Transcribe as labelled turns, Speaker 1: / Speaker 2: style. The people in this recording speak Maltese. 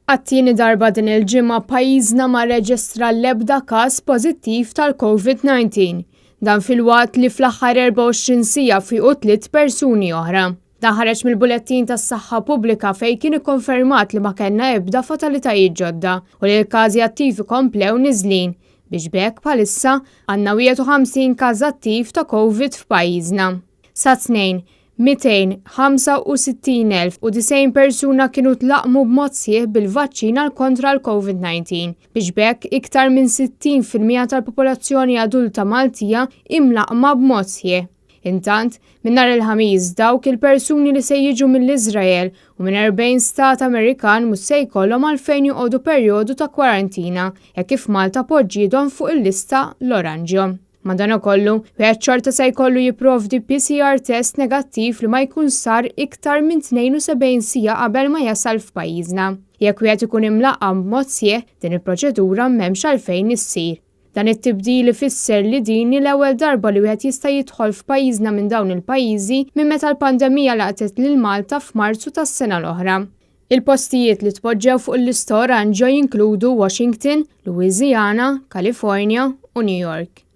Speaker 1: Għat-tieni darba din il-ġimgħa pajjiżna ma rreġistra l-ebda każ pożittiv tal-COVID-19. Dan filwaqt li fl-aħħar 24 siegħa fiequ tliet persuni oħra. Dan ħareġ mill-Bulettin tas-Saħħa Pubblika fejn kien ikkonfermat li ma kellna ebda fatalitajiet ġodda u li l-każi attivi komplew niżlin biex b'hekk bħalissa għandna 51 każ attiv ta' Covid f'pajjiżna. Sat-Tnejn, 265,090 persuna kienu tlaqqmu b'mod sħiħ bil-vaċċin għal kontra l-Covid-19, biex b'hekk iktar minn 60% tal-popolazzjoni adulta Maltija hi mlaqqma b'mod sħiħ. Intant, minn nhar il-Ħamis dawk il-persuni li se jiġu mill-Iżrael u minn 40 stat Amerikan mhux se jkollhom għalfejn joqogħdu perjodu ta' kwarantina hekk kif Malta poġġiethom fuq il-lista l-oranġjo. Madanakollu, wieħed xorta se jkollu jipprovdi PCR test negattiv li ma jkun sar iktar minn 72 siegħa qabel ma jasal f'pajjiżna. Jekk wieħed ikun imlaqqam b'mod sħiħ, din il-proċedura m'hemmx għalfejn issir. Dan it-tibdil ifisser li din hi l-ewwel darba li wieħed jista' jidħol f'pajjiżna minn dawn il-pajjiżi minn meta l-pandemija laqtet lil Malta f'Marzu tas-sena l-oħra. Il-postijiet li tpoġġew fuq il-lista oranġjo jinkludu Washington, Louisiana, California u New York.